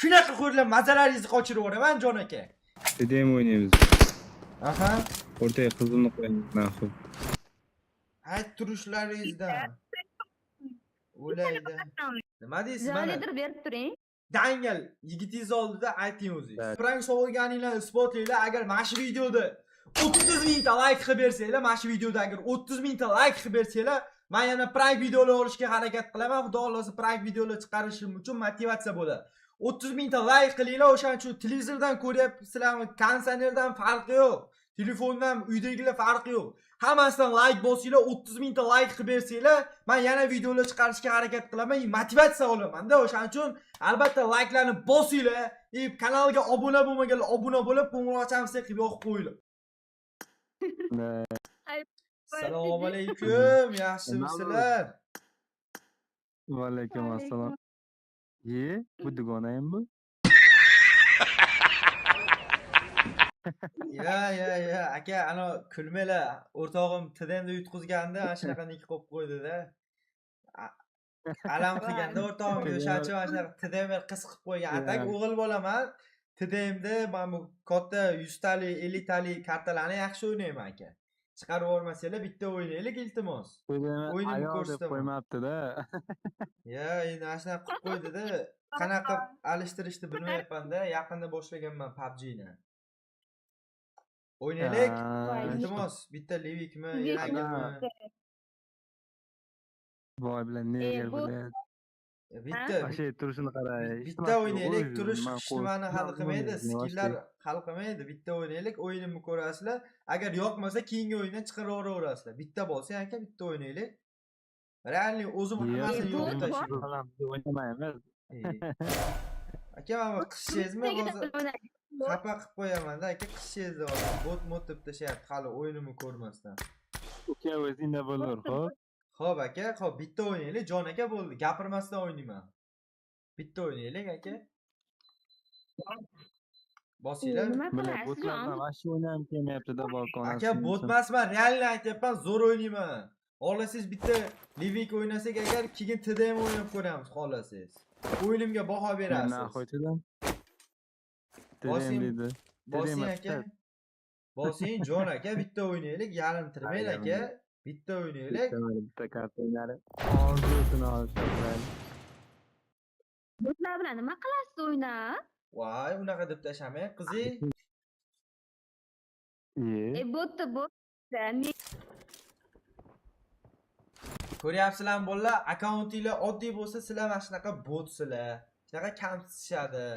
Shunaqa qo'rlar mazalaringizni qochirib yuboraman, jon aka. TDM o'ynaymiz. Aha. O'rtaga qizimni qo'yamiz, нахуй. Hay turishlaringizdan. O'laydi. Nima deysiz mana? Jolidir berib turing. Dangal yigitingiz oldida ayting o'zingiz. Prank sovurganinglarni isbotlanglar. Agar mana shu videoda 30 mingta layk qilib bersanglar, mana shu videoda agar 30 mingta layk qilib bersanglar, men yana prank videolar olishga harakat qilaman. Xudo xohlasa prank videolar chiqarishim uchun motivatsiya bo'ladi. 30 mingta layk qilinglar, o'shaning uchun televizordan ko'ryapsizlarmi, konditsionerdan farqi yo'q. Telefondan uydagilar farqi yo'q. Hammasidan layk bosinglar, 30 mingta layk qilib bersanglar, men yana videolar chiqarishga harakat qilaman, motivatsiya olaman-da. O'shaning uchun albatta layklarni bosinglar, и kanalga obuna bo'lmaganlar obuna bo'lib, qo'ng'iroqchani qilib yoqib qo'yinglar. Assalomu alaykum, yaxshimisizlar? Va alaykum assalom. Ye, bu dugonayim bu. Ya, ya, ya, aka, ana kulmanglar. O'rtog'im TDMda yutqizganda ana shunaqa nik qo'yib qo'ydi-da. Alam qilganda o'rtog'im o'shaning uchun mana shunaqa TDM qiz qilib qo'ygan. A так o'g'il bolaman. TDMda mana bu katta 100 talik, 50 talik kartalarni yaxshi o'ynayman aka. Chiqarib yubormasanglar bitta o'ynaylik, iltimos. O'yinimni Ayol deb ko'rsataman. qo'ymabdi-da. Ya, endi ana shunaqa qilib qo'ydi-da. Qanaqa qilib alishtirishni bilmayapman-da. Yaqinda boshlaganman PUBG'ni. O'ynaylik. Iltimos, bitta Livikmi, Yagami? Voy bilan neger bilan. Bitta Ashe turishini qara. bitta o'ynaylik, turish nimani hal qilmaydi, skilllar hal qilmaydi. Bitta o'ynaylik, o'yinimni ko'rasizlar. Agar yoqmasa keyingi o'yindan chiqarib yuboraverasizlar. Bitta bo'lsa aka, bitta o'ynaylik. Реально o'zim hammasini yo'q tashlayman. O'ynamaymiz. Aka, mana bu qizchangizmi hozir xafa qilib qo'yaman-da, aka, qizchangizni hozir bot mot deb tashlayapti hali o'yinimni ko'rmasdan. Uka o'zingda bo'lur, xo'p? Xo'p aka, xo'p, bitta o'ynaylik, jon aka bo'ldi. Gapirmasdan o'ynayman. Bitta o'ynaylik aka. Bosinglar. Nima Бля, qilasiz, botlardan jon? вообще o'ynagim kelmayapti-da balkon. Aka, bot emasman, реально aytyapman, zo'r o'ynayman. Xohlasangiz bitta Livik o'ynasak agar, keyin TDM o'ynab ko'ramiz, xohlasangiz. O'yinimga baho berasiz. Нахуй dedim. Bosing, TDM dedi. bosing TDM aka. Bosing, jon aka, bitta o'ynaylik, yalintirmang aka. Bitta o'ynaylik. Bitta karta o'ynari. Orzusini olib tashlaydi. Botlar bilan nima qilasiz o'ynab? Voy, unaqa deb tashlamang, qizing. Ye. E, botni bot. Ko'ryapsizlarmi bolalar, akkauntinglar oddiy bo'lsa, sizlar mana shunaqa botsizlar. Shunaqa kamsitishadi.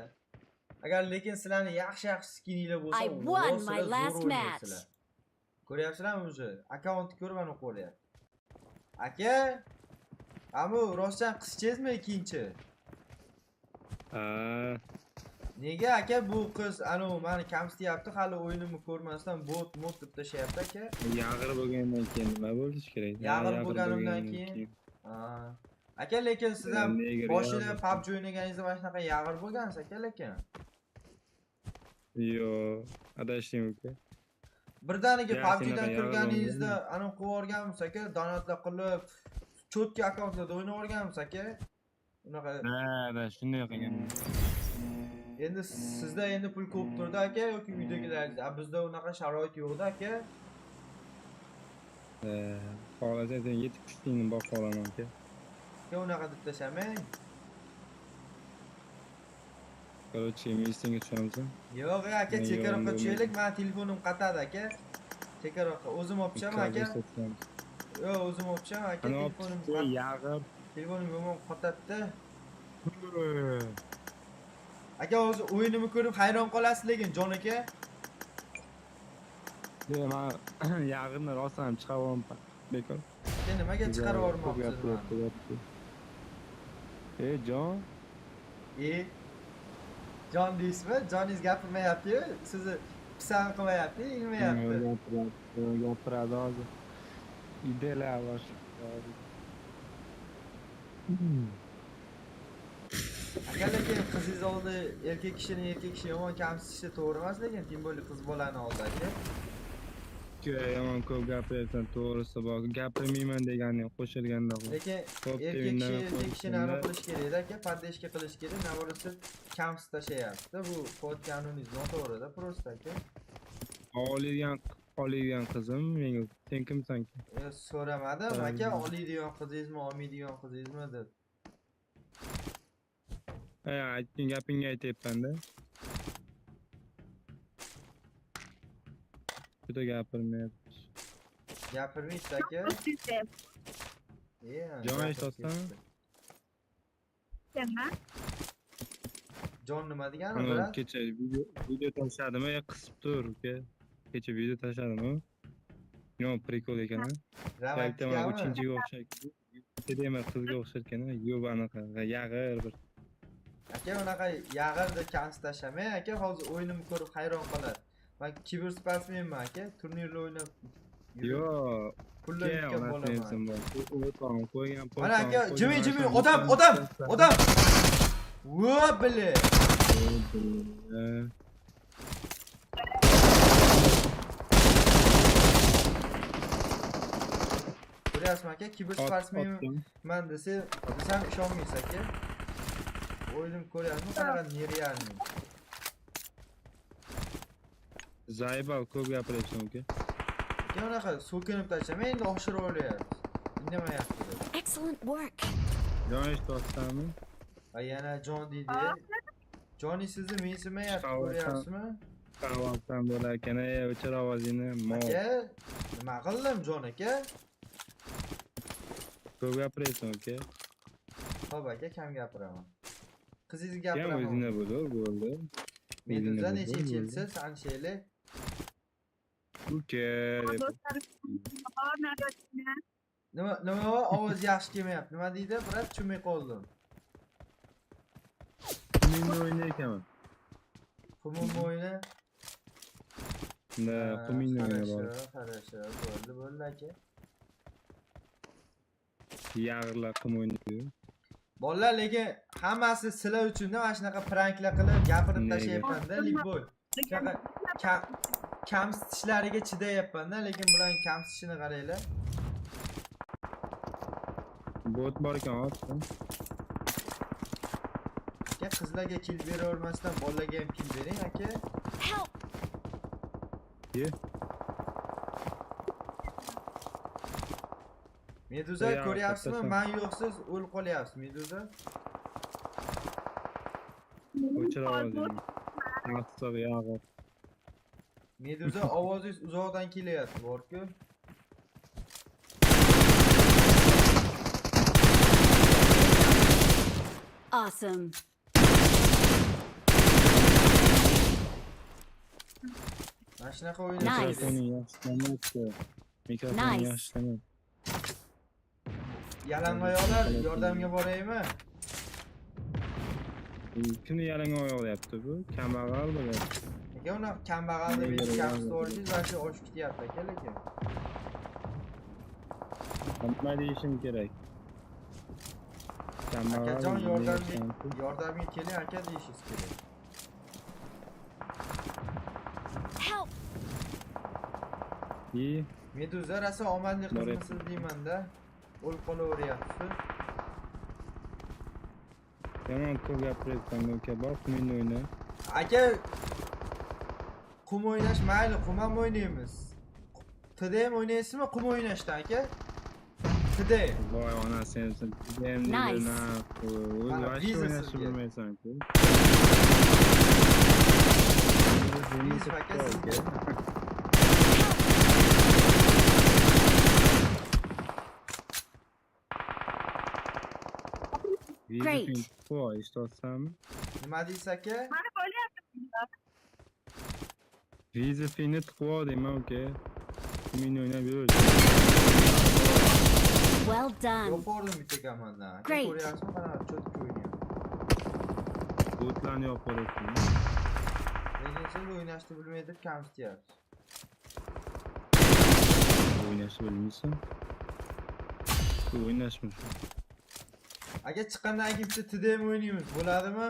Agar lekin sizlarni yaxshi-yaxshi skininglar bo'lsa, I won vo, my sizlar zo'r last o'ynaysizlar. match. Ko'ryapsizlarmi уже? Akkauntni ko'rib ana ko'ryapti. Aka, amu rostdan qizchangizmi ikkinchi? Ha. Nega aka bu qiz anu meni kamsityapti, hali o'yinimni ko'rmasdan bot mod deb tashlayapti aka? Yag'ir bo'lgandan keyin nima bo'lishi kerak? Yag'ir bo'lganimdan keyin. Ha. Aka, lekin siz ham Neger boshida yag'ir. PUBG o'ynaganingizda mana shunaqa yag'ir bo'lgansiz aka lekin. Yo'q, adashdim uka. Birdaniga Ya, PUBG'dan senaqa yag'ir kirganingizda bo'lmagan. anu qilib yuborganmiz aka, donatlar qilib, cho'tki akkauntlarda o'ynab yuborganmiz aka. Unaqa Ha, da shunday qilgan. Endi sizda endi pul ko'p turdi aka yoki uydagilaringizda. A bizda unaqa sharoit yo'qda aka. Xohlasang sen yetib pushtingni boqib olaman aka. Aka, unaqa deb tashlamang. Короче, messenga tushamizmi? Yo'q, aka, Men chekkaroqqa yo'g'on tushaylik, mani telefonim qatadi aka. Chekkaroqqa o'zim olib tushaman aka. Yo'q, o'zim olib tushaman aka, Ana olib telefonim tushdi, yag'ir. Telefonim yomon qotadi. Aka, hozir o'yinimni ko'rib hayron qolasiz lekin, jon aka. Man yag'irni rostdan ham chiqarib yuborman bekor. Aka, nimaga chiqarib yubormoqchisiz mani? E, jon. E, jon deysizmi? Joningiz gapirmayapti-yu, sizni pisand qilmayapti, ilmayapti. Gapiradi hozir. Ideyalar bosh. Aka, lekin qizingiz oldi erkak kishini erkak kishi yomon kamsitishi to'g'ri emas, lekin тем более qiz bolani oldi aka. Uka, yomon ko'p gapiryapsan, to'g'risi bor. Gapirmayman deganing qo'shilganda qo'y. Lekin Xo'p, erkak kishi indamay erkak kishini qo'yishganda anaqa qilish kerakda aka, поддержка qilish kerak. Наоборот, siz kamsitib tashlayapsiz. Bu qilayotganingiz noto'g'rida просто, aka. Oladigan qizim menga, sen kimsan ki? So'ramadim aka, So'ramadim. Oladigan qizingizmi, olmaydigan qizingizmi deb. Ey, aytgan gapingga aytyapman-da. Juda gapirmayapsiz. Gapirmaysiz, aka. Jon, Gapirib eshityapsanmi? ketdi. Jon nima degani, Ana брат? kecha video tashladimi? Ya qisib tur, uka. Kecha video tashladimi? Yo, прикол ekan, a? Aytaman, Romantikami? uchinchiga o'xshaydi. Demir qizga o'xshar ekan, a? Yo'q, anaqa yag'ir bir. Aka, unaqa yag'ir deb kamsitib tashlamang, aka, hozir o'yinimni ko'rib hayron qoladi. Man kibersportsmenman, aka, turnirlar o'ynab yurib, Yo'q, pullar uka, yutgan onasini bo'laman. emsin bor. O'tog'im qo'ygan, Mana aka, po'tog'im Jimmy, qo'ygan, Jimmy, onasini odam, emsin. Odam, odam. Во, бля. Э, Ko'ryapsizmi, aka, kibersportsmenman Otdim. desa, desam ishonmaysiz, aka. O'yinim ko'ryapsizmi, qanaqa нереальный. Заебал, ko'p gapiryapsan, uka. Aka, unaqa so'kinib tashlamang, endi oshirib olyapsiz. Indamayapti deb. Excellent work. Jon, eshityapsanmi? Va yana jon deydi. Joni sizni mensimayapti, Chiqaversan. ko'ryapsizmi? Qavvaldan bo'lar ekan, ey, o'chir ovozingni, mol. Aka, nima qildim, jon aka? Ko'p gapiryapsan, uka. Xo'p, aka, kam gapiraman. Qizingizni Ham gapiraman. o'zingda bo'l, bo'ldi. Meduza, O'zingda bo'l, nechinchi bo'ldi. yilsiz? Anchaylik. Uka, deb. Nima ovoz yaxshi kelmayapti. Nima deydi? Брат, tushunmay qoldim. Qumingni o'ynar ekanman. Qumum o'yini. Да, qumingni o'yna bor. Хорошо, хорошо. Bo'ldi, bo'ldi, aka. Yag'irlar qum o'ynaydi. Bolalar, lekin hammasi sizlar uchun mana shunaqa pranklar qilib gapirib Nega? tashlayapman-da, любой. Shunaqa kamsitishlariga chidayapman-da, lekin bularning kamsitishini qaranglar. Bot bor ekan, ot. Aka, qizlarga kill beravermasdan bolalarga ham kill bering, aka. Help! Ye. Meduza, Ya, ko'ryapsizmi? kattasan. Men yo'qsiz o'lib qolyapsiz, Meduza. O'chir ovozingni. Assiq yag'ir. Meduza, ovozingiz uzoqdan kelyapti, bor-ku. Awesome. Mana shunaqa o'ynash Nice. kerak. Mikrofoning yaxshilamayapti. Mikrofoning Nice. yaxshilamayapti. Yalangoyoqlar, yordamga boraymi? Kimni yalang oyoq deyapti bu? Kambag'al bo'lyapti. Aka, unaqa kambag'al deb Nega kamsitib bo'ladi? yuborsangiz, вообще oshib ketyapti, aka, lekin. Nima deyishim kerak? Kambag'al Akajon, deyapsan-ku. yordamga keling, aka, deyishingiz kerak. Help! И Meduza, rosa omadli Bor qizmisiz deyman-da. O'lib qolaveryapsiz. Yomon ko'p gapiryapsan, uka, bor qumingni o'yna. Aka, qum o'ynash mayli, qum ham o'ynaymiz. TDM o'ynaysizmi qum o'ynashdan, aka? TDM. Voy onasi emsin. TDM deydi, Nice. na, o'zi Mana, вообще viza o'ynashni sizga. bilmaysan-ku. Viza, aka, sizga. Great. Voy, eshityapsanmi? Nima deysiz, aka? Вызов ingni tiqib ol deyman, uka. Qumingni o'ynab yur. Well done. Yo'q, bordim bitta komandadan. Aka, Great. ko'ryapsizmi, qanaqa чётко o'ynayapti. Botlarni yopib yuboribsan. Lekin siz o'ynashni bilmay deb kamsityapsiz. O'ynashni bilmaysan. Bu o'ynashmi shu? Aka, chiqqandan keyin bitta TDM o'ynaymiz, bo'ladimi?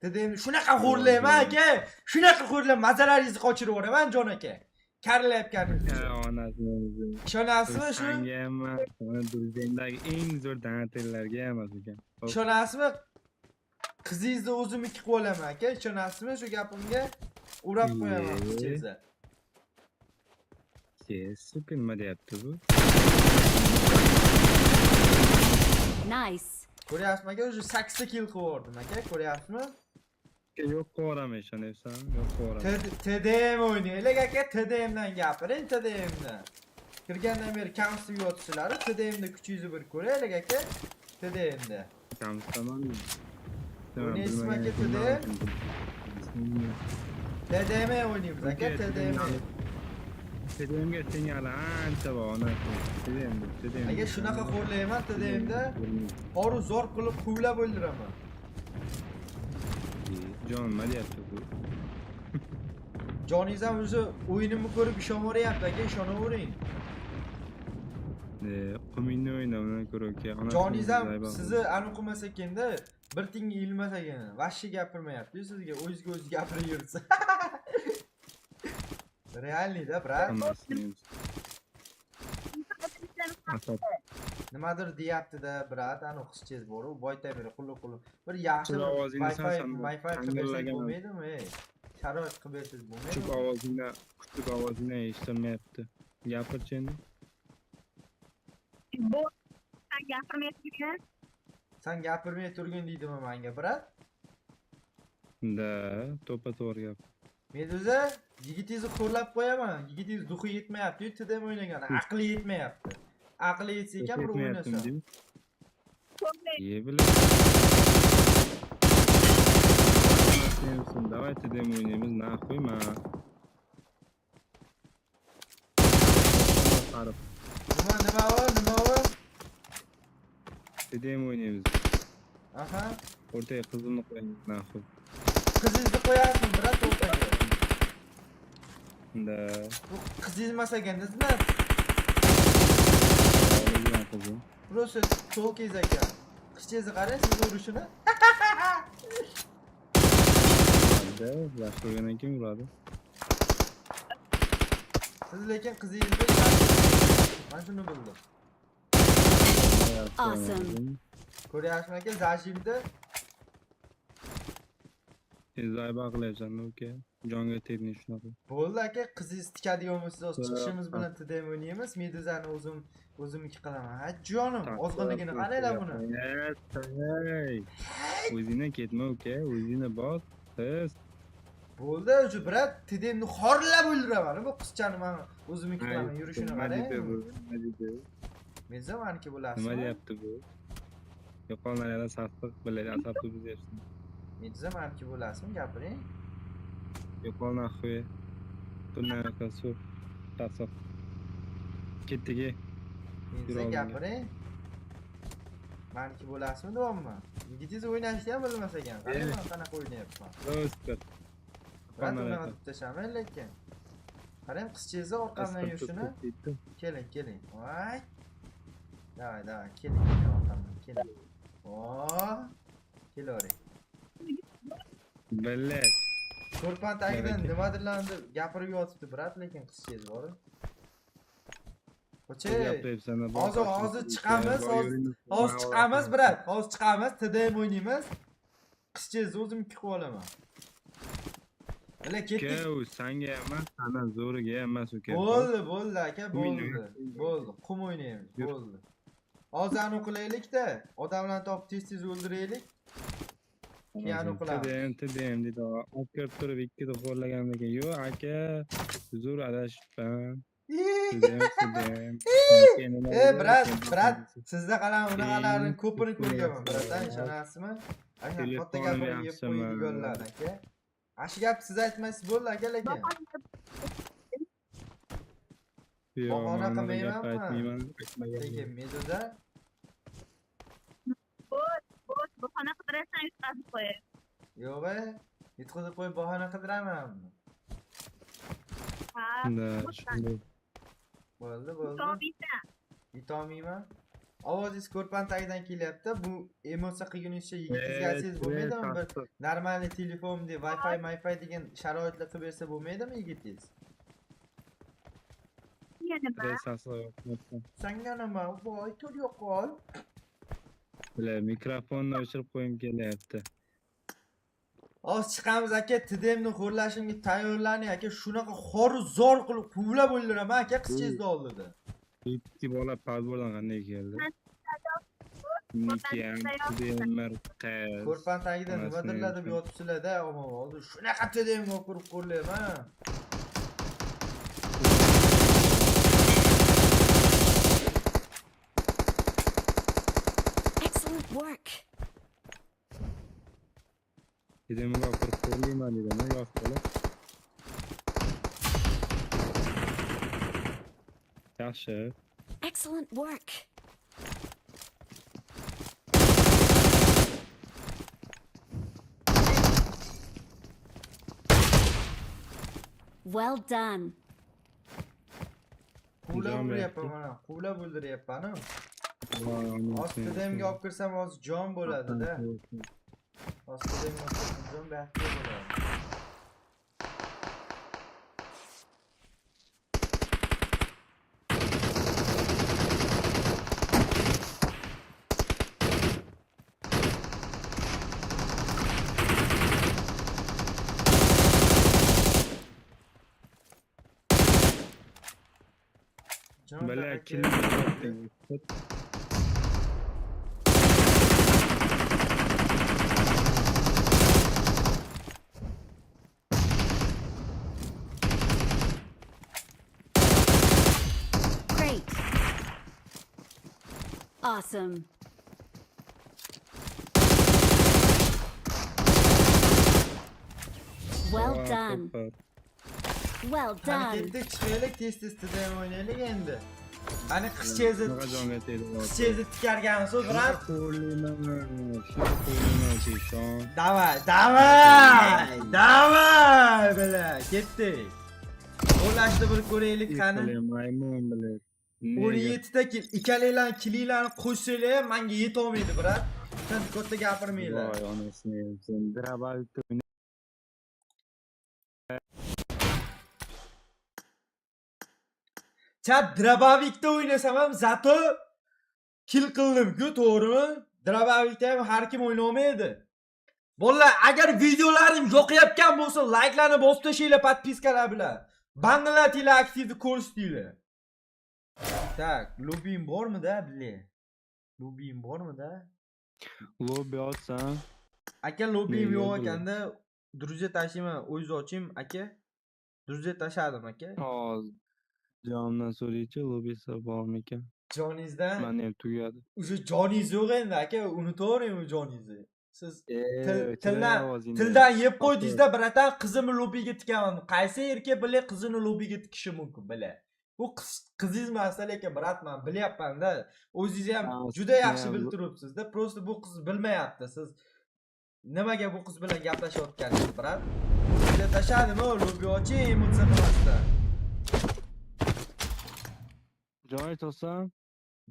TDM shunaqa xo'rlayman, aka. Shunaqa xo'rlab mazalaringizni qochirib yuboraman, jon aka. Karlayotganingiz uchun. Onasini o'zi. Ishonasizmi shu? Sanga emas, uni dunyodagi eng zo'r donatellarga emas ekan. Ishonasizmi? Qizingizni o'zimniki qilib olaman aka, ishonasizmi shu gapimga? Urab qo'yaman qizchangizni. Сука, nima deyapti bu? Nice. Ko'ryapsizmi aka, уже 8 ta kill qilib yubordim aka, ko'ryapsizmi? Yo'q qilib yuboraman, ishonyapsanmi? Yo'q qilib yuboraman. TDM o'ynaylik aka, TDMdan gapiring, TDMdan. Kirgandan beri kamsitib yotishlar, TDMda kuchingizni bir ko'raylik aka, TDMda. Kamsitaman. O'ynaysizmi aka TDM? TDM o'ynaymiz aka, TDM. TDMga senga hali ancha bor, onasi. TDM, TDM. Aka shunaqa xo'rlayman TDMda, horu zo'r qilib quvlab o'ldiraman. Jon nima deyapti bu? Joningiz ham o'zi o'yinimni ko'rib ishonaveryapti aka, ishonavering. Qumingni o'yna undan ko'ra aka. Joningiz ham sizni aniq qilmasa ekanda, bir tinga ilmas ekan. Vashshi gapirmayapti-yu sizga, o'zingizga o'zi gapirib yursa. Realniy-da, brat. Nimadir deyapti-da, brat, ani qizchangiz bor-u, boyta beri qulluq-qulluq. Bir yaxshi Wi-Fi qilib bersangiz bo'lmaydimi, ey? Sharoit qilib bersangiz bo'lmaydimi? Kuchuk ovozingdan eshitilmayapti. Gapirchi endi. Bot, sen gapirmay turgin. Sen gapirmay turgin deydimi menga, brat? Da, to'ppa-to'g'ri gap. Meduza, yigitingizni xo'rlab qo'yaman. Yigitingiz duxi yetmayapti-yu, TDM o'ynagani, aqli yetmayapti. Aqli yetsa ekan bir o'ynasa. Ye bila. Давай TDM o'ynaymiz, нахуй ma. Nima, nima u, nima u? TDM o'ynaymiz. Aha. O'rtaga qizimni qo'yamiz, нахуй. Qizingizni qo'yasizmi, brat, o'rtaga? Da. Bu qizingiz emas ekanda, nima? Qizim. Просто to'lkingiz ekan. Qizchangizni qarang, sizni urishini. Da, yaxshi urgandan keyin uradi. Siz lekin qizingizni mana shuni bildim. Awesome. Ko'ryapsizmi aka, zajimda Zayba qilyapsan, uka. Jonga tegding shunaqa. Bo'ldi aka, qizingiz tikadigan bo'lsangiz, hozir chiqishimiz bilan TDM o'ynaymiz. Meduzani o'zimniki qilaman. Ha, jonim, ozg'inligini qaranglar buni. Hey. O'zingdan ketma, uka, o'zingni bos. Qiz. Bo'ldi, o'sha brat TDMni xorlab o'ldiraman. Bu qizchani men o'zimniki qilaman, yurishini qarang. Nima deydi? Meduza meniki bo'lasizmi? Nima deyapti bu? Yo'qolmalardan sassiq biladi, asabni buzyapsan. Meduza meniki bo'lasizmi? Gapiring. Yo'qol нахуй. Bundan suv sassiq. Ketdik. Meduza gapiring. Meniki bo'lasizmi deyapman. Yigitingiz o'ynashni ham bilmas ekan. Qarang, men qanaqa o'ynayapman. Do'stlar. Brat unaqa deb tashlaman lekin. Qarang, qizchangizni orqamdan yurishini. Keling, keling. Voy. Davay, davay, keling, keling orqamdan, keling. O! Kelavering. Billat. Ko'rpan tagidan nimadirlarni gapirib yotibdi, brat, lekin qizchangiz bor. Qo'chi. Hozir chiqamiz, hozir chiqamiz, brat. Hozir chiqamiz, TDM o'ynaymiz. Qizchangizni o'zimniki qilib olaman. Ala ketdik. Uka, sanga emas, sana zo'riga emas uka. Bo'ldi, bo'ldi aka, bo'ldi. Bo'ldi, qum o'ynaymiz, bo'ldi. Hozir anu qilaylik-da, odamlarni topib tez-tez o'ldiraylik. Keyin anu qilamiz. TDM, TDM dedi. Olib kirib turib ikkita xo'rlagandan keyin, yo'q aka, uzr adashibman. TDM, TDM. Brat, brat, sizda qalam bunaqalarning ko'pini ko'rganman, bratdan ishonasizmi? Aka, katta gapirib yeb qo'yadiganlar aka. Shu gap siz aytmaysiz bo'ldi aka lekin. Bahona qilmaymanmi? Lekin Meduza Bot, bot, bahona qidirasan, yutqazib qo'yib. Yo'q, yutqazib qo'yib bahona qidiramanmi? Ha. Bo'ldi, bo'ldi. Yutolmayman. Ovozingiz ko'rpan tagidan kelyapti. Bu emotsiya qilguningizcha yigitingizga aytsangiz bo'lmaydimi? Bir normalniy telefon deb Wi-Fi, Wi-Fi degan sharoitlar qilib bersa bo'lmaydimi yigitingiz? Sanga nima? Resansi yo'q. Sanga nima? Voy, tur yo'qol. Бля, mikrofonni o'chirib qo'yim kelyapti. Hozir chiqamiz, aka, TDMni xo'rlashimga tayyorlaning, aka, shunaqa xoru zo'r qilib quvlab o'ldiraman, aka, qizchangizni oldida. Ikki bola подбор dan qanday keldi? Niki ham TDMR qiz. Ko'rpani tagida Onasini nimadirlar deb emsin. Yotibsizlar-da, omon hozir shunaqa TDMga olib kirib qo'rlayman. Excellent work. TDMga olib kirib qo'rlayman dedim, yosh bola. Yaxshi. Excellent work. Well done. Quvlab Jon o'ldiryapman berdi. mana, quvlab o'ldiryapman. Voy, onasini Hozir TDMga olib kirsam hozir jon bo'ladi-da. Hozir TDMga olib kirsam jon baxtli bo'ladi. Jon Бля, aka. Kill topding. Great. Awesome. Well Voy, done. super. Well Qani done. ketdik, chiqaylik, tez tez TDM o'ynaylik endi. Qani qizchangizni Shunaqa jonga tegdi. qizchangizni tikargansiz, брат. Qo'rlayman, shunaqa qo'rlayman, shayton. Давай, давай! Давай, бля, ketdik. Qo'llashni bir ko'raylik qani. Yiqiling, maymun, бля. 17 ta kill, ikkalanglar killinglarni qo'shsanglar ham menga yetolmaydi, брат. Sen katta gapirmanglar. Voy, onasini emsin. Дробовик da o'ynay- Chat, дробовик da o'ynasam ham зато kill qildim-ku, to'g'rimi? Дробовик da ham har kim o'ynolmaydi. Bolalar, agar videolarim yoqayotgan bo'lsa, layklarni bosib tashlanglar, подписка lar bilan. Banglatinglar, aktivni ko'rsatinglar. Так, lobbying bormi-da, бля? Lobbying bormi-da? Lobby ochsan, Aka, lobbying Nega yo'q bular? Ekanda, друзья tashlayman, o'zingiz oching, aka. Друзья tashladim, aka. Hozir jonimdan so'raychi, lobbisi bormikan? Joningizdan Mani ham tugadi. Уже joningiz yo'q endi, aka, unutavering u joningizni. Siz o'chir ovozingni. Tildan yeb qo'ydingizda, братан, qizimni lobbiga tikaman. Qaysi erkak, бля, qizini lobbiga tikishi mumkin, бля? Bu qiz qizingiz emas, lekin, брат, man bilyapman-da. O'zingiz ham Ha, juda yaxshi sizni ham bilib turibsiz-da. Просто bu qiz bilmayapti. Siz nimaga bu qiz bilan gaplashayotganingizni, брат? Sizga tashladimi, lobbi oching, emotsiya qilmasdan. Jon aytolsam,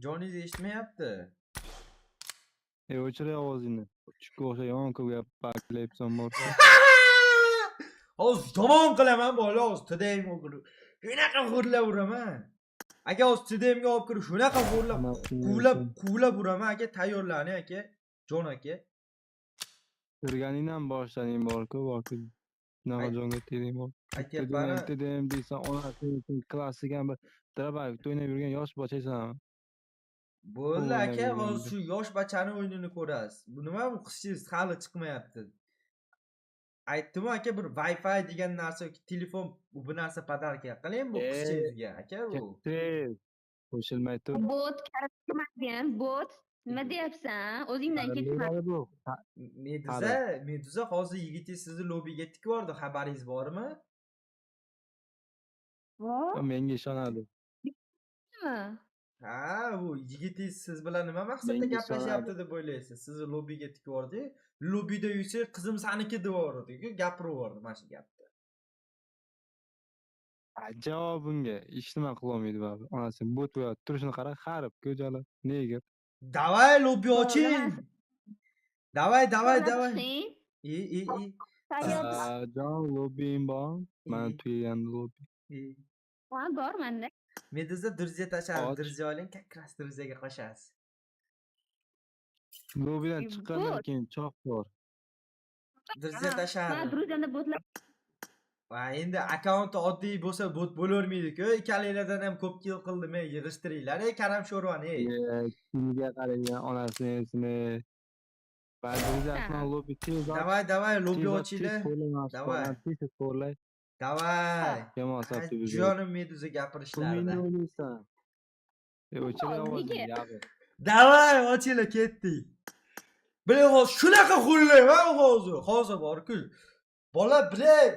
Joningiz eshitmayapti. O'chir ovozingni. Kuchukka o'xshab yomon ko'p gap baklayapsan bor. Hozir yomon qilaman, bola, hozir TDMga olib kirib. Shunaqa xo'rlab uraman. Aka, hozir TDMga olib kirib, shunaqa xo'rlab, quvlab, quvlab uraman, aka, tayyorlaning, aka. Jon aka. Ko'rganingdan boshlaning borku, borku. Shunaqa jonga tegding bor. Aytyapman. TDM, TDM deysan, onasi klassiga ham bir дробовик da o'ynab yurgan yosh bochasan. Bo'ldi, O'ynab aka, hozir yurganda. shu yosh bachani o'yinini ko'rasiz. Bu nima, bu qizchingiz hali chiqmayapti. Aytdim, aka, bir Wi-Fi degan narsa yoki telefon bu narsa подарка qiling bu qizchingizga, aka, bu. Tez. Qo'shilmay tur. Bot kirmagan, bot. Nima deyapsan? O'zingdan ketma. Nima bu? Meduza, Meduza, hozir yigitingiz sizni lobbiga tikib yubordi, xabaringiz bormi? Vo? Menga ishonadi. Nima? Ha, bu yigitingiz siz bilan nima maqsadda Menga gaplashyapti deb o'ylaysiz? Sizni lobbiga tikib yubordi. Lobbida yursa, qizim saniki deb yubordi, gapirib yubordi mana shu gapni. Javobimga hech nima qilolmaydi baribir. Onasi bot bo'lyapti. Turishini qara, harib ko'jali, neger. Давай, lobbi oching. Давай, давай, давай. Chiqing. I, i, i. Tayyor. Jon, lobbing bor. Mana I. tugagandi lobbi. I. Ha, bor menda. Meduza друзья tashladi. Och. Друзья oling, как раз друзья ga qo'shasiz. Lobidan E, chiqqandan bot. Keyin choq bor. Друзья Man tashladi. Друзья mda botlar. Va endi akkaunti oddiy bo'lsa bot bo'lavermaydi-ku. Ikkalanglardan ham ko'p kill qildim, ey, yig'ishtiringlar, ey, karam sho'rvani, ey. Kimiga qarang, onasini emsini. Ba'zi lobi tez och. Давай, давай, lobi Tez och, ochinglar. tez to'rlayman. Давай. Tez to'rlay. Давай. Yomon Ay, sotdi bizni. jonim Meduza Pulingni gapirishlarida. o'ylaysan. E, o'chir ovozingni, Nega? yag'i. Давай, ochinglar, ketdik. Biling, hozir shunaqa xo'rlayman hozir. Hozir bor-ku. Bola bilan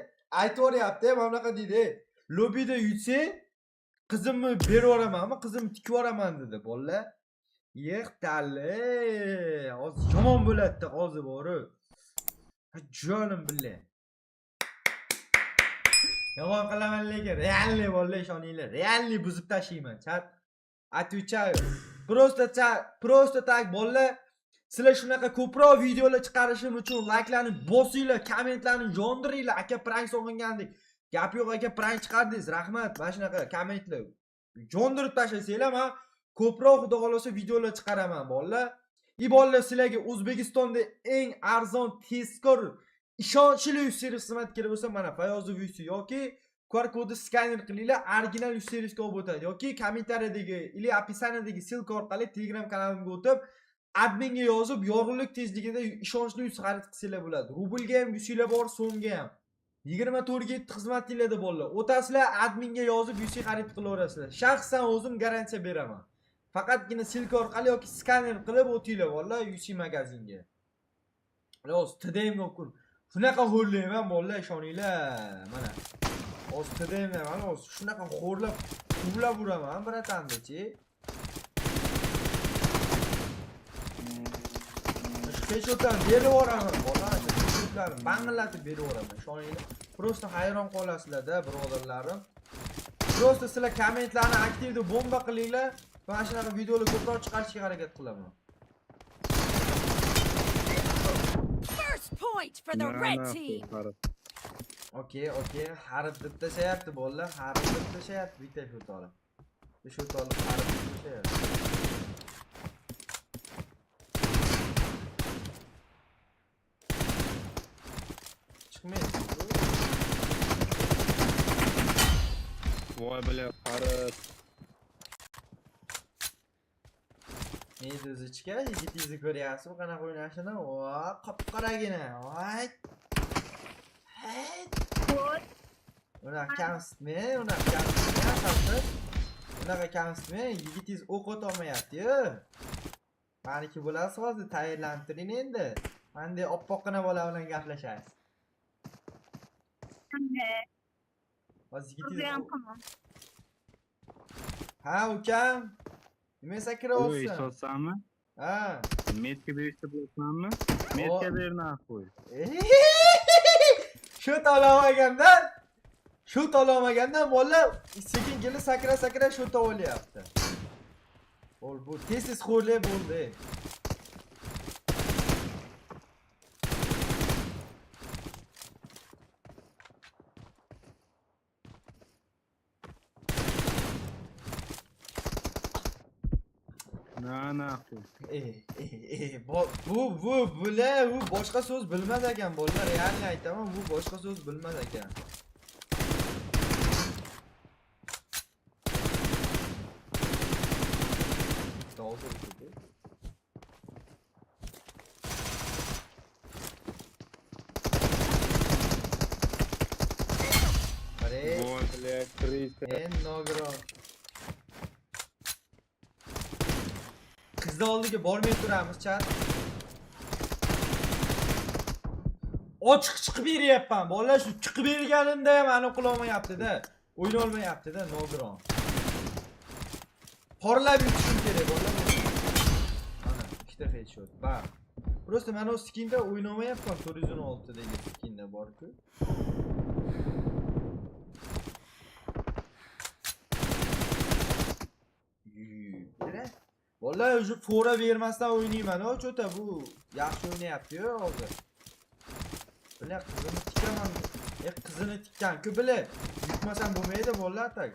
aytvoryapti, mana bunaqa deydi, ey, lobida yutsang, qizimni berib yuboramanmi, qizimni tikib yuboraman dedi bolalar. Yeqtali. Hozir yomon bo'ladi hozir borib. Ha, jonim bilan. Yomon qilaman lekin реальный bolalar ishoninglar, реальный buzib tashlayman. Chat. Отвечаю. Просто chat, просто так bolalar. Sizlar shunaqa ko'proq videolar chiqarishim uchun layklarni bosinglar, kommentlarni yondiringlar. Aka prank sog'ingandek. Gap yo'q aka prank chiqardingiz, rahmat. Mana shunaqa kommentlar yondirib tashlasanglar, men ko'proq xudo xolasa videolar chiqaraman bolalar. И bolalar sizlarga O'zbekistonda eng arzon, tezkor, ishonchli servis xizmat kerak bo'lsa, mana Fayozov UC yoki QR kodni skaner qilinglar, original servisga olib o'tadi yoki kommentariyadagi или описание dagi ссылка orqali Telegram kanalimga o'tib, adminga yozib, yorug'lik tezligida ishonchli yuz xarid qilsanglar bo'ladi. Rublga ham yusinglar bor, so'mga ham. 24 ga 7 xizmatinglarda bolalar. O'tasizlar, adminga yozib yusi xarid qilaverasizlar. Shaxsan o'zim garantiya beraman. Faqatgina ссылка orqali yoki skaner qilib o'tinglar bolalar UC magazinga. Hozir TDM ga shunaqa xo'rlayman bolalar, ishoninglar. Mana. Hozir TDM mana hozir shunaqa xo'rlab, quvlab uraman братан dachi. Headshotlarni berib yuboraman bola, headshotlarni bang'illatib berib yuboraman, ishoninglar. Просто hayron qolasizlar-da, birodarlarim. Просто sizlar kommentlarni aktivda bomba qilinglar. Mana shunaqa videolar ko'proq chiqarishga harakat qilaman. First point for the Na, red na, team. Farib. Okey, okey, harib deb tashlayapti bolalar, harib deb tashlayapti bitta shot olib. Bitta shot olib harib deb tashlayapti. Chiqmaydi bu. Voy бля, Farib. Meduzichka, yigitingizni ko'ryapsizmi qanaqa o'ynashini? Voy, qop-qoragina. Voy. Hey. Bot. Unaqa kamsitma, unaqa kamsitma, asosi. Unaqa kamsitma, yigitingiz o'q otolmayapti-yu. Maniki bo'lasiz hozir, tayyorlanib turing endi. Manday oppoqqina bola bilan gaplashasiz. Qanday? Hozir yigitingiz O'zi ham qilma. Ha, ukam. Nima Oy, sakrayapsan? sotsanmi? Ha. Метка berishda bilasanmi? Метка ber нахуй. Shu olmagandan, shu olmagandan bola sekin kelib sakra sakra shu olyapti. Bo'l bu tez tez xo'rlab bo'ldi. Na нахуй. E, e, e, bu bular bu boshqa so'z bilmas ekan bolalar, ya'ni aytaman, bu boshqa so'z bilmas ekan. Bitta oldi o'tdi. Qarang, Voy бля, крыса. en nogiron. Qizni oldiga bormay turamiz, chat. Ochiq chiqib beryapman. Bolalar shu chiqib berganimda ham aniq qilolmayapti-da. O'ynolmayapti-da nogiron. Porlab yutishim kerak bolalar. Mana ikkita headshot. Ba. Просто mana u skinda o'ynamayapman 416 dagi skinda bor-ku. Yura. Vallahi уже fora bermasdan o'ynayman, o cho'ta bu yaxshi o'ynayapti-yu hozir. Бля, qizini tikaman. E, qizini tikkan-ku бля. Yutmasam bo'lmaydi bolalar так.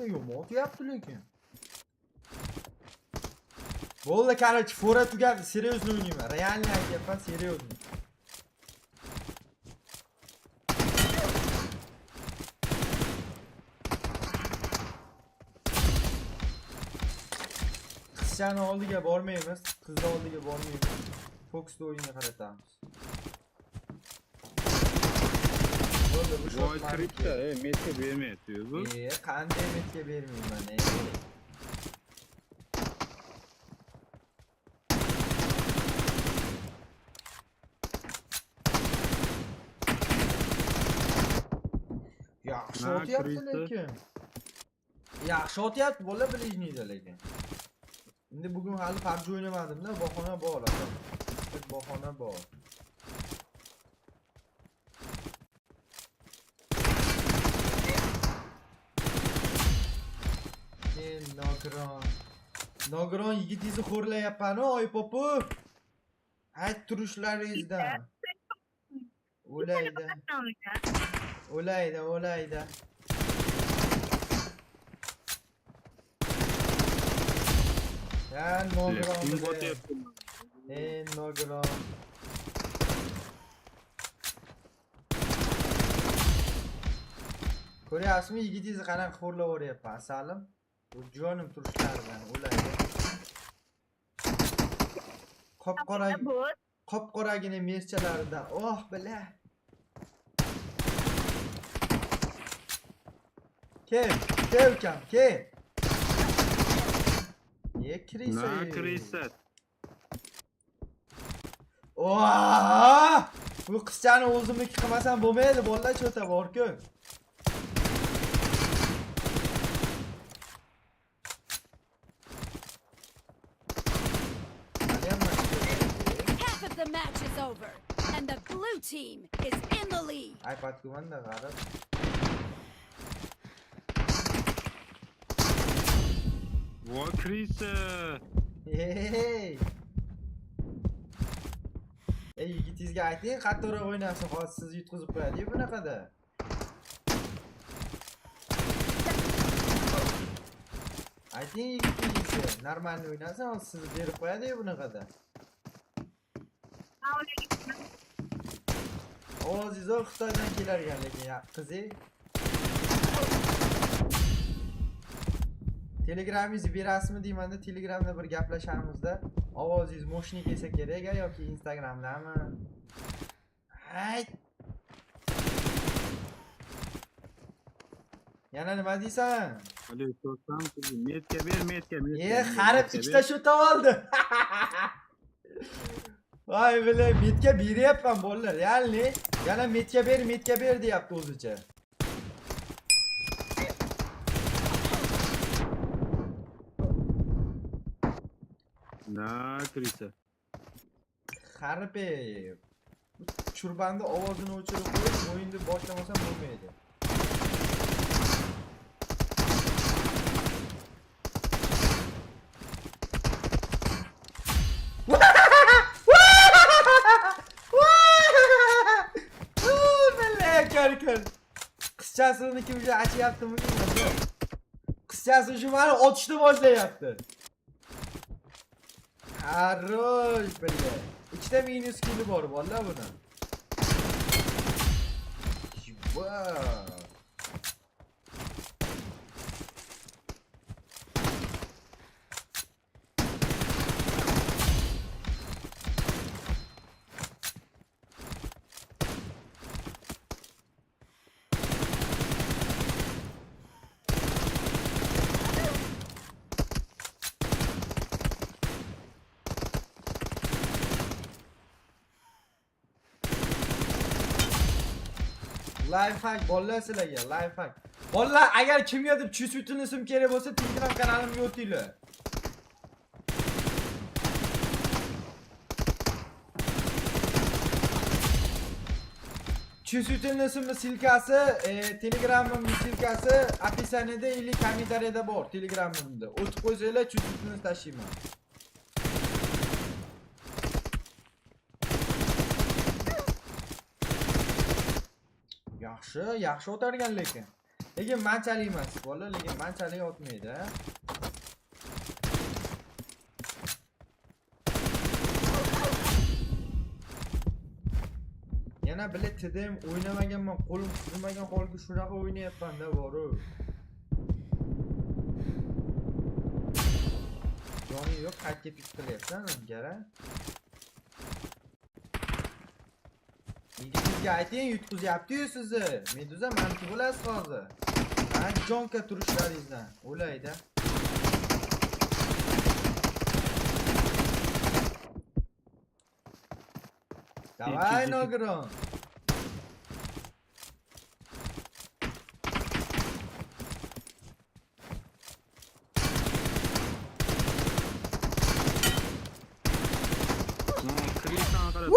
Yomon otyapti lekin. Bo'ldi, короче, fora tugadi. Серьезно o'ynayman. Реально aytyapman, серьезно. Qizchani oldiga bormaymiz. Qizni oldiga bormaymiz. Fokusni o'yinga qaratamiz. Bo'ldi, bu shot Voy kripto, metka bermayapti bu. Qanday metka bermayman, Yaxshi otyapti lekin. Yaxshi otyapti, bola ближнийda lekin. Endi bugun hali PUBG o'ynamadim-da, bahona bor aka. Bahona bor. Men nogiron. Nogiron yigitingizni xo'rlayapman-u, oy popu. Ayt turishlaringizdan. O'laydi. O'laydi, o'laydi. Ya nogiron. Ey nogiron. Ko'ryapsizmi, yigitingizni qanaqa xo'rlab yuboryapman, asalim. Bu jonim turishlaridan o'laydi. Qop-qora qop-qoragina merchalaridan. Oh, bila. Kel, kel ukam, kel. Ye krisa. Na krisa. Oh! Bu qizchani o'zimniki qilmasam bo'lmaydi, bolalar cho'ta bor-ku. Half of the match is over and the blue team is in the lead. iPad kumanda qarab. Voy krisa. Hey! Ey, yigitingizga ayting, qattiqroq o'ynasin, hozir sizni yutqizib qo'yadi-yu bunaqada. Ayting yigitingizga, normalniy o'ynasin, hozir sizni berib qo'yadi-yu bunaqada. Ovozingiz Xitoydan kelar ekan lekin, ya, qizi. Telegramingizni berasizmi deymanda, Telegramda bir gaplashamizda. Ovozingiz moshina kelsa kerak a yoki Instagramdami? Hayt. Yana nima deysan? Alo, to'xtam, metka ber, metka, metka. Harib ikkita shot oldi. Voy bile, metka beryapman bolalar, ya'ni yana metka ber, metka ber deyapti o'zicha. Na, krisa. Harib, churbanda ovozini o'chirib qo'yib, o'yinni boshlamasam bo'lmaydi. Qizchasini kim o'sha achyaptimi bilmayman. Qizchasi shu mani otishni boshlayapti. Хорош, billa. Ikkita minus kili bor bolalar buni. Wow. Lifehack bolalar sizlarga, lifehack. Bolalar, agar kimgadir чувствительный sim kerak bo'lsa, Telegram kanalimga o'tinglar. Чувствительный simni silkasi, Telegramimning silkasi описаниеda или kommentariyada bor, Telegramimda. O'tib qo'ysanglar, чувствительный tashiyman. Yaxshi, yaxshi o'targan lekin. Lekin manchalik emas, bola, lekin manchalik otmaydi, ha. Yana bile TDM o'ynamaganman, qo'lim suzmagan holga shunaqa o'ynayapman-da boru. Joning yo'q, qaytga pik qilyapsan, gara. Yigitingizga ayting, yutqizyapti-yu sizni. Meduza maniki bo'lasiz hozir. Ha, jonka turishlaringizdan. O'layda. Давай, Nogiron. Krisdan qarab.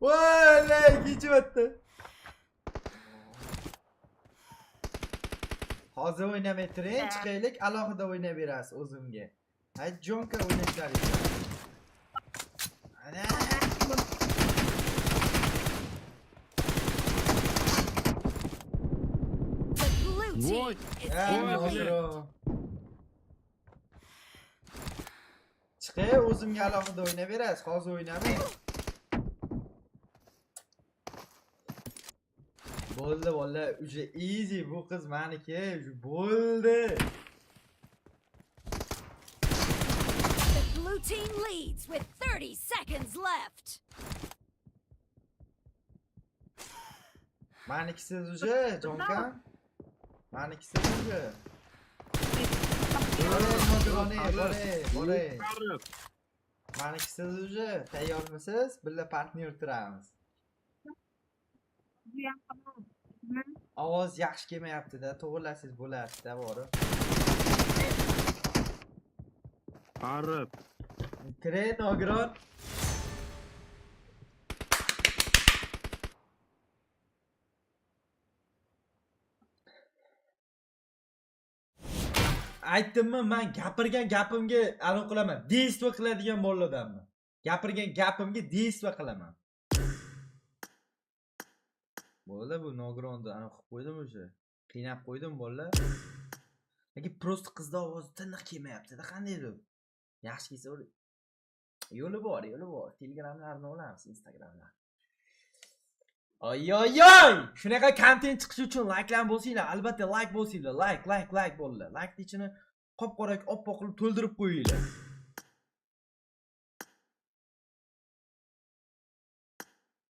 Voy, kechyapti. Hozir o'ynamay turing, chiqaylik, alohida o'ynab berasiz o'zimga. Hay, jonka o'ynashlaringiz. Ana. The blue Voy. team is Ha, in the lead. Nogiron. Chiqay, o'zimga alohida o'ynab berasiz, hozir o'ynamang. Bo'ldi, bola, уже easy, bu qiz meniki, уже bo'ldi. The blue team leads with 30 seconds left. Manikisiz уже, jonka. Manikisiz уже. Boray, Nogironi, boray, boray. Qarib. Manikisiz уже, tayyormisiz? Birga partnyor turamiz. Ovoz yaxshi kelmayapti-da, to'g'irlasangiz bo'lardi-da, borib. Qarib. Kiray, Nogiron. Aytdimmi, men gapirgan gapimga anaqa qilaman. Действо qiladigan bolalardanman. Gapirgan gapimga действо qilaman. Bolalar, bu Nogironni anaqa qilib qo'ydim o'sha. Qiynab qo'ydim bolalar. Lekin просто qizni ovozi tiniq kelmayapti-da, qandaydir. Yaxshi kelsa yo'li bor, yo'li bor. Telegramlarni olamiz, Instagramlar. Oy oy oy! Shunaqa kontent chiqishi uchun likelar bo'lsanglar, albatta like bo'lsanglar, like, like, like bo'linglar. Like ichini qop-qora oppoq qilib to'ldirib qo'yinglar.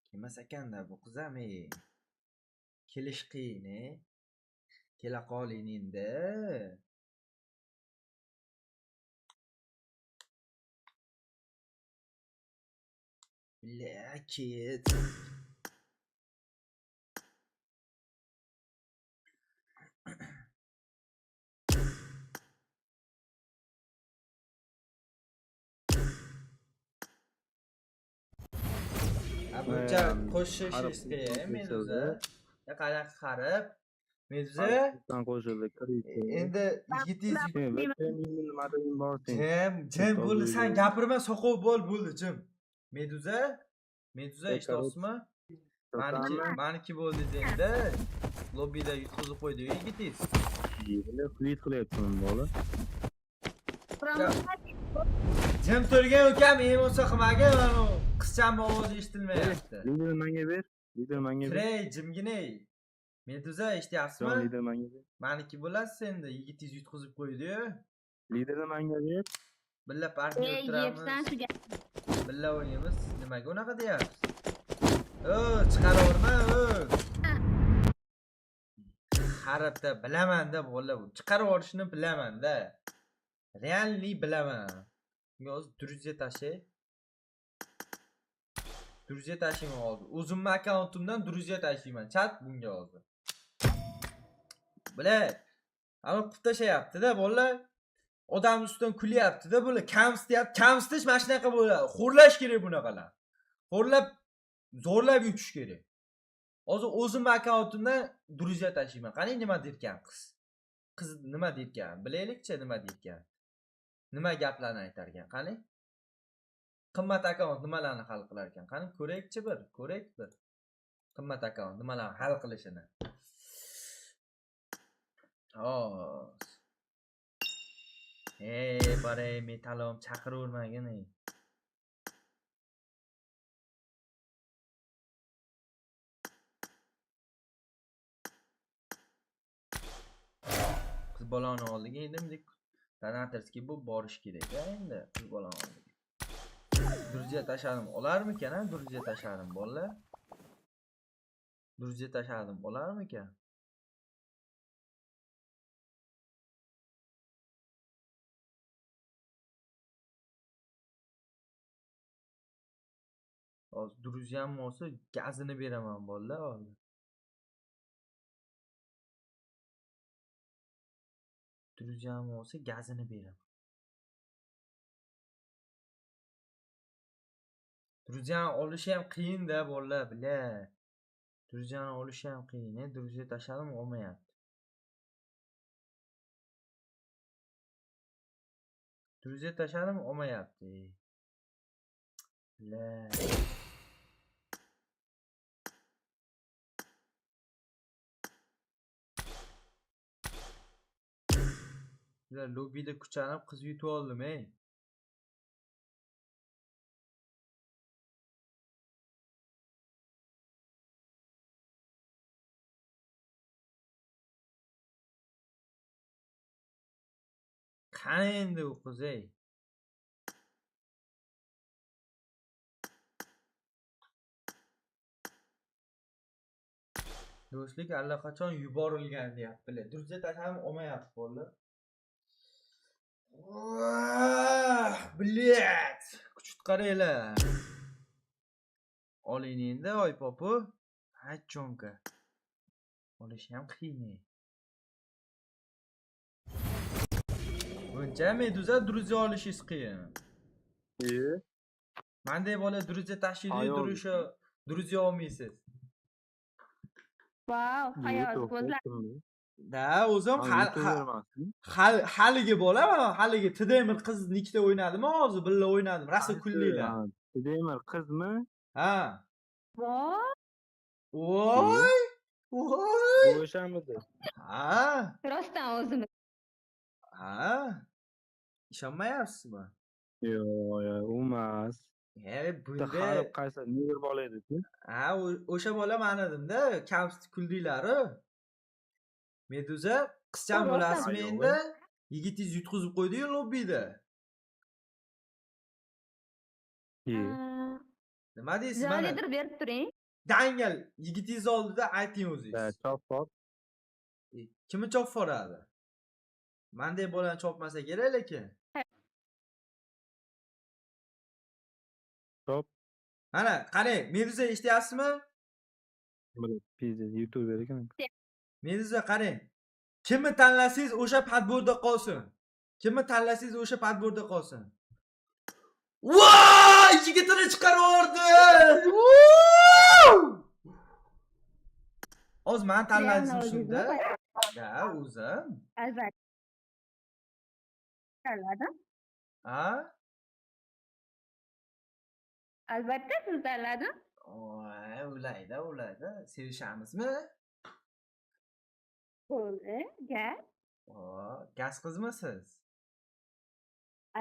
Kelmas ekanda bu qiz ham, ey. Kelish qiyin, ey. Kela qoling endi. Bля, ket. Ha, buncha qo'shish Qarib qiyin, Meduza. Qanaqa qarib? Meduza, Krisdan qo'shildi. endi yigitingiz Nimadan borsin? Jim, jim bo'ldi, sen gapirma, soqov bo'l, bo'ldi, jim. Meduza, Meduza eshityapsizmi? Maniki, maniki bo'ldi endi. Lobbida yutqizib qo'ydi yigitingiz. Flit qilyapsan bola. Jim turgan ukam, emotsiya qilmagin, mana u qizchamni ovozi eshitilmayapti. Lider menga ber. Lider menga ber. Kiray, jimgina. Meduza, eshityapsizmi? Jon, lider menga ber. Maniki bo'lasiz endi, yigitingiz yutqizib qo'ydi-yu. Liderni menga ber. Birga partnyor Ey, yebsan turamiz. shu gap. Birga o'ynaymiz. Nimaga unaqa deyapsiz? O, chiqaraverma, o. Harabda bilaman-da, bola, bu chiqarib yuborishni bilaman-da. Realni bilaman. Bunga hozir друзья tashay. Друзья tashlayman hozir. O'zimni akkauntimdan друзья tashlayman. Chat bunga hozir. Бля, ana qilib tashlayapti-da, bolalar. Odam ustidan kulyapti-da, bular kamsityapti. Kamsitish mana shunaqa bo'ladi. Xo'rlash kerak bunaqalar. Xo'rlab, zo'rlab yutish kerak. Hozir o'zimni akkauntimdan друзья tashlayman. Qani nima derkan qiz? Qiz nima derkan? Bilaylikchi nima derkan. Nima gaplarni aytar ekan? Qani? Qimmat akkaunt nimalarni hal qilar ekan? Qani ko'raylikchi bir, ko'raylik bir. Qimmat akkaunt nimalarni hal qilishini. Hozir. Ey, boray, metalom chaqiravermagin ey. Qiz bolani oldiga endi bunday донаторский bo'lib borish kerak a endi qiz bolani oldiga. Друзья tashladim olarmikan a? Друзья tashladim bolalar. Друзья tashladim olarmikan? Hozir друзьям olsa gazini beraman bolalar hozir. Друзьям olsa gazini beraman. Друзья olishi ham qiyin-da bolalar, бля. Друзья ni olishi ham qiyin, Друзья tashladim olmayapti. Друзья tashladim olmayapti. Бля. Sizlar lobbida kuchanib qiz yutib oldim, ey. Qani endi u qiz, ey? Do'stlik allaqachon yuborilgan deyaptilar. Друзья tashladim olmayapti bolalar. Блять! Kuchut qaranglar. Oling endi oy popu. Ha, chonka. Olish ham qiyin. Buncha Meduza друзья olishingiz qiyin. Manday bola друзья tashlaydi, Ayol. Друзья друзья olmaysiz. Vau, hayoz ko'zlar. Da, o'zim hal haligi bola haligi TDMR qiz nikda o'ynadimi hozir birga o'ynadim. Rosa kullinglar. Demir qizmi? Ha. Voy, Voy! Voy! O'shamidi? Ha. Rostdan o'zimi? Ha. Ishonmayapsizmi? Yo'q, yo'q, u emas. E, Bitta bunda hali qaysi negr bola edi-ku. Ha, o'sha bola man edimda, kamsitib kuldinglar-u. Meduza, qizchan Rostdan. bo'lasizmi Yo'q, endi? Yigitingiz yutqizib qo'ydi-yu lobbida. Nima deysiz mana? Joylidir berib turing. Dangal yigitingiz oldida ayting o'zingiz. Chop-chop. Kimni chopib yuboradi? Manday bolani chopmasa kerak lekin. Chop. Mana, qarang, Meduza eshityapsizmi? Pizza, YouTuber ekan. Meduza qarang. Kimni tanlasangiz o'sha подбор da qolsin. Kimni tanlasangiz o'sha подбор da qolsin. Voy! Yigitini chiqarib yubordi! Hozir meni tanladingizmi shunda? Da, o'zim. Albatta. Tanladim. Ha? Albatta siz tanladim. Voy, ulayda, ulayda. Sevishamizmi? Bo'ldi, gap. O, gaz qizmisiz?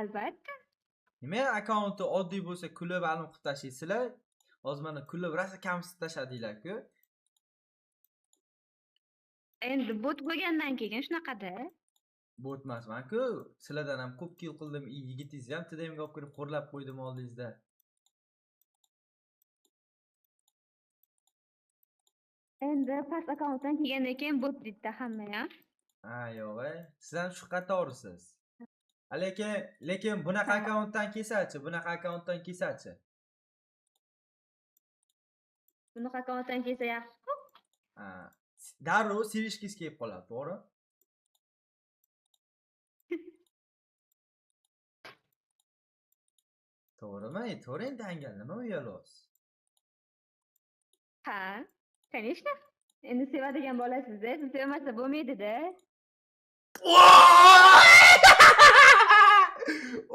Albatta. Nima akkaunti oddiy bo'lsa kulib alim qilib tashlaysizlar. Hozir mana kulib rosa kamsitib tashladinglar-ku. Endi bot bo'lgandan keyin shunaqada. Bot emasman-ku. Sizlardan ham ko'p kill qildim, yigitingizni ham TDMga olib kirib xo'rlab qo'ydim oldingizda. Endi past akkauntdan kelgandan keyin bot deydi hamma ham. Ha, yo'q, siz ham shu qatorsiz. Lekin bunaqa akkauntdan kelsachi, bunaqa akkauntdan kelsachi. Bunaqa akkauntdan kelsa yaxshi-ku. Ha, darrov sevishgingiz kelib qoladi, to'g'ri? To'g'rimi? To'g'ri endi dangal, nima uyalasiz? Ha, конечно. Endi sevadigan bolasiz-da, siz sevmasa bo'lmaydi-da.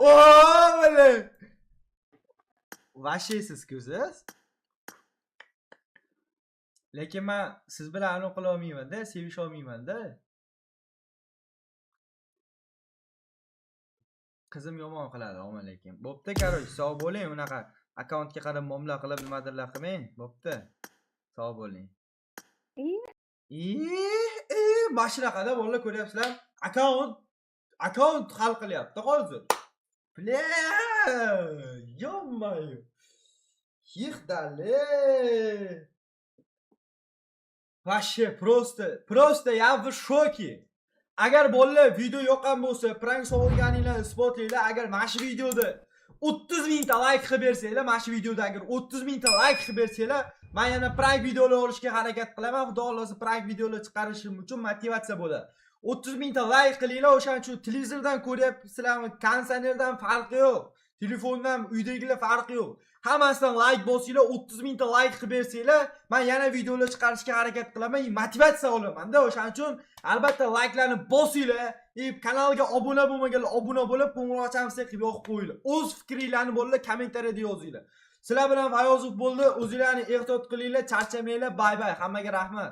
O, bale. Vashiysiz-ku siz. Lekin man siz bilan anaqa qila olmayman-da, sevisha olmayman-da. Qizim yomon qiladi, omon lekin. Bo'pti, короче, sog' bo'ling, unaqa akkauntga qarab muomala qilib nimadirlar qilmang. Bo'pti. Sog' bo'ling. E, mana shunaqada bolalar, ko'ryapsizlar. Akkaunt hal qilyapti hozir. Бля, ё-моё. Xihdale. Вообще просто, просто я в шоке. Agar bolalar video yoqqan bo'lsa, prank so'rganinglar isbotlanglar. Agar mana shu videoda 30 mingta layk qilib bersanglar, mana shu videoda agar 30 mingta layk qilib bersanglar, man yana prank videolar olishga harakat qilaman. Xudo xohlasa, prank videolar chiqarishim uchun motivatsiya bo'ladi. 30 mingta layk qilinglar, o'shaning uchun televizordan ko'ryapsizlarmi, konditsionerdan farqi yo'q. Telefondan uydagilar farqi yo'q. Hammasidan layk bosinglar, 30 mingta layk qilib bersanglar, man yana videolar chiqarishga harakat qilaman, и motivatsiya olaman-da. O'shaning uchun albatta layklarni bosinglar, и kanalga obuna bo'lmaganlar obuna bo'lib, qo'ng'iroqchani qilib yoqib qo'yinglar. O'z fikringlarni bolalar kommentariyada yozinglar. Sizlar bilan Fayozov bo'ldi. O'zinglarni ehtiyot qilinglar, charchamanglar. Bye bye. Hammaga rahmat.